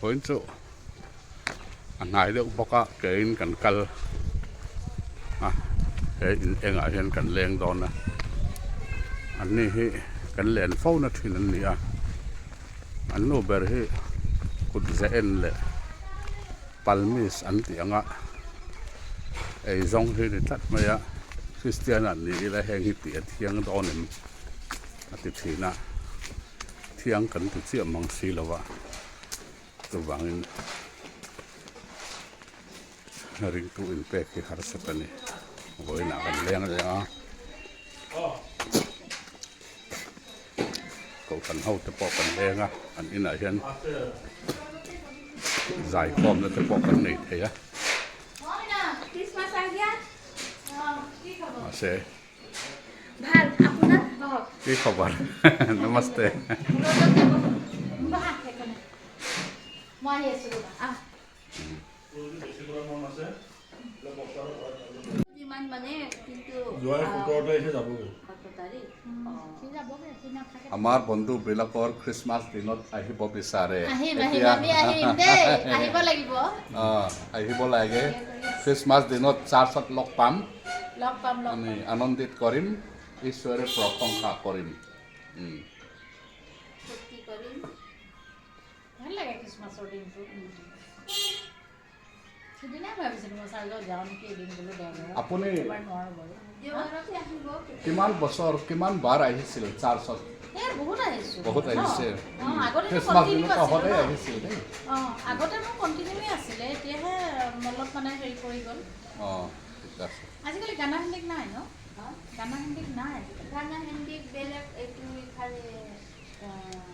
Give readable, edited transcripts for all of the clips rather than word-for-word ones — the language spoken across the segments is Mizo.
Vawiin chu a hnai deuh bawk a keiin kan kal a he in engah hian kan leng dawn a an ni hi kan len fo na thin an ni a an nu ber hi kut ze en leh palmis an tih ang a eizawng hi ni tlat mai a Kristian ah ni ila heng hi tih a thiang dawn em a ti thin a thiang kan ti chiah mang si lo a chuvangin ringtu inpek hi harsat a ni vawiinah kan leng leh a kohhran ho te pawh kan leng a an inah hian zaikhawmna te pawh kan nei thei a mahse কি খবৰ নমস্তে আমাৰ বন্ধু বিলাকৰ খ্ৰীষ্টমাছ দিনত আহিব বিচাৰে আহিব লাগে খ্ৰীষ্টমাছ দিনত চাৰ্চত লগ পাম লগ পাম লগ আমি আনন্দিত কৰিম ঈশ্বৰে প্ৰশংসা কৰিম ফূৰ্তি কৰিম ভাল লাগে খ্ৰীষ্টমাছৰ দিনটো সিদিনাই ভাবিছিলোঁ মই চাৰ্জত যাওঁ নেকি এদিন বোলো দেওবাৰত আপুনি এবাৰ নোৱাৰোঁ বাৰু দেওবাৰতে আহিব কিমান বছৰ কিমান বাৰ আহিছিল চাৰ্চত এই বহুত আহিছোঁ বহুত আহিছে অঁ আগতে খ্ৰীষ্টমাছ কণ্টিনিউ দিনত আছিলে সদায় ন আহিছিল দেই অঁ আগতে মোৰ কণ্টিনিউৱে আছিলে এতিয়াহে অলপ মানে হেৰি পৰি গ'ল অঁ ঠিক আছে আজিকালি গানা হেণ্ডিক নাই ন গানা হেণ্ডিক নাই আজিকালি গানা হেন্দিক বেলেগ এইটো ইফালে আহ,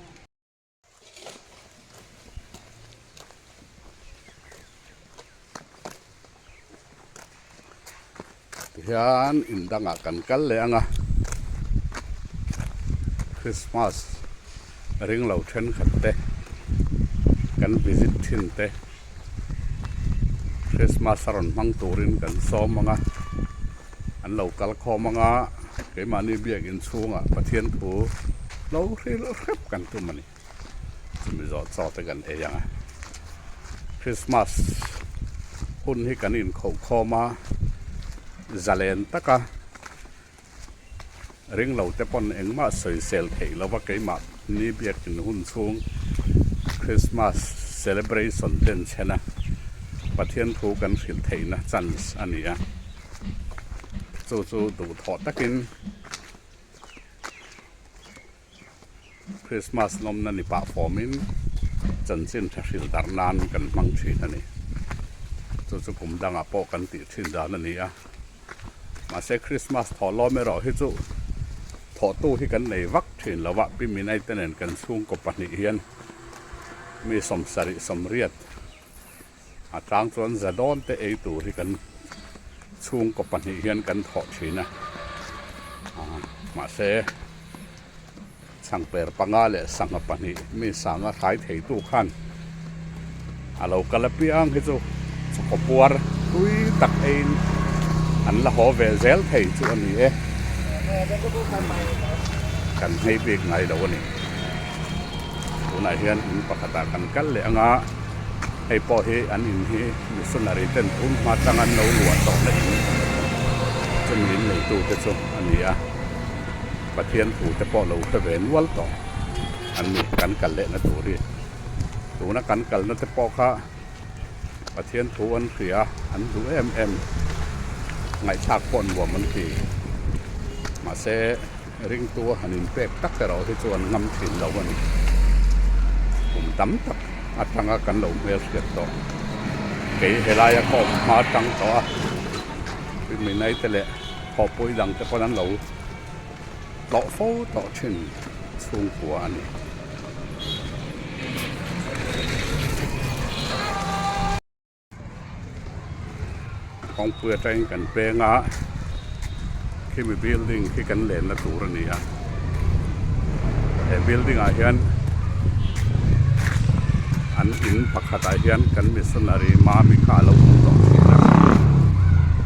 Tihian in dangah kan kal leh ang a, Christmas ring lo thenkhat te kan visit thin te Christmas a rawn hmang turin kan sawm ang a, an lo kal khawm ang a, keimahni biakin chhungah Pathian thu lo hrilh hrep kan tum a ni. Chumi zawh chaw te kan ei ang a, Christmas hun hi kan inkhoh khawm a, zalen taka ring lo te pawn engmah sawisel theih lo va keimah ni biakin hun chhung Christmas celebration ten chhen a, Pathian thu kan hrilh theihna chance a ni a, chu chu duhthawh takin. Christmas lawmna ni pah fawmin chanchin tha hrilh darh nan kan hmang thin a ni. Chu chu kum dangah pawh kan tih thin dan a ni a. Mahse Christmas thawh lawm erawh hi chu thawhtu hi kan nei vak thin lo va, Pi Minai te nen kan chhungkaw pahnih hian mi sawmsarih sawmriat a tlang chuan za dawn te ei tur hi kan chhungkaw pahnih hian kan thawh thin a mahse changper panga leh sangha pahnih mi sanga hrâi theitu khan a lo kal apiang hi chu chawkaw puar tui tak eiin an la haw ve zel thei chu a ni e kan nghei bik ngai lo a ni tunah hian in pakhatah kan kal leh ang a. Hei pawh hi an in hi missionary ten tun hma tang an lo luah tawh na in chumi in neitu te chu a ni a, Pathian thu te pawh lo hre ve nual tawh an ni kan kal leh na tur hi. Tuna kan kalna te pawh kha Pathian thu an hria an duh em em ngaihthlak pawh nuam an ti mahse ringtu a han inpek tak erawh hi chu an ngam thin lo a ni. Kum tam tak atanga kan lo hmelhriat tawh. Kei helaia ka awm hma atang tawh a, Rinminai te leh thawhpui dang te pawn an lo tlawh fo tawh thin chhungkua a ni. Kawngpui atangin kan peng a, khimi building khi kan lenna tur a ni a, he building ah hian an in pakhat ah hian kan missionary mami kha a lo awm tawh thin a,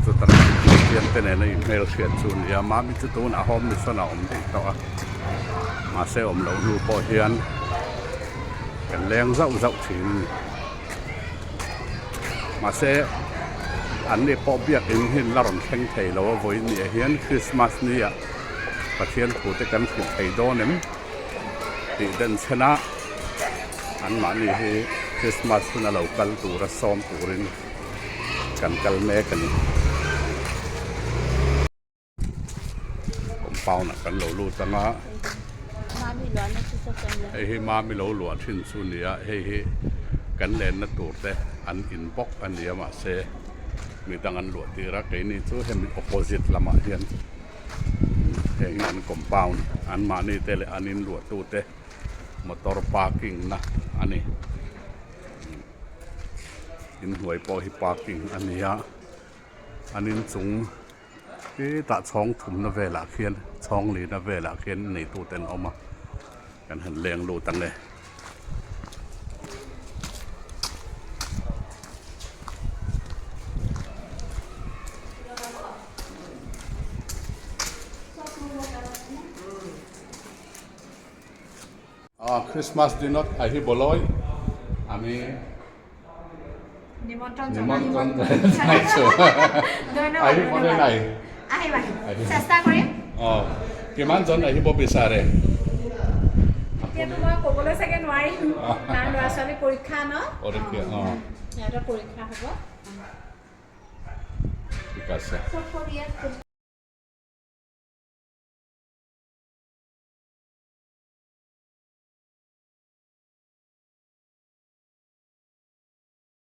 chuta tang kristian te nena inhmel hriat chu a ni a, mami chu tunah home mission ah a awm daih tawh a, mahse awm loh hnu pawh hian kan leng zauh zauh thin a ni. Mahse an ni pawh biakin hi an la rawn thleng thei lo a vawiin ni ah hian Christmas ni ah Pathian thu te kan hrilh thei dawn em tih den chhen a anmahni hi Christmas hun a lo kal tura sawm turin kan kal mek a ni. Compound ah kan lo lut ang a hei hi mami lo luah thin chu a ni a hei hi kan lenna tur te an in bawk a ni a mahse midang an luah tir a keini chu hemi opposite lamah hian heng hi an compound an mahni te leh an in luah tu te motor parking na a ni inhnuai pawh hi parking a ni a an inchung. Hetah chhawng thumna velah khian chhawng lihna velah khian neitute an awm a kan han leng lut ang e. Christmas দিনত আহিবলৈ আমি নিমন্ত্ৰণ নিমন্ত্ৰণ জনাইছোঁ আহিবনে নাই আহিম আহিম চেষ্টা কৰিম অঁ কিমানজন আহিব বিচাৰে এতিয়াতো মই ক'বলৈ চাগে নোৱাৰিম কাৰণ ল'ৰা ছোৱালী পৰীক্ষা ন পৰীক্ষা অঁ সিহঁতৰ পৰীক্ষা হ'ব ঠিক আছে চব ইয়াত।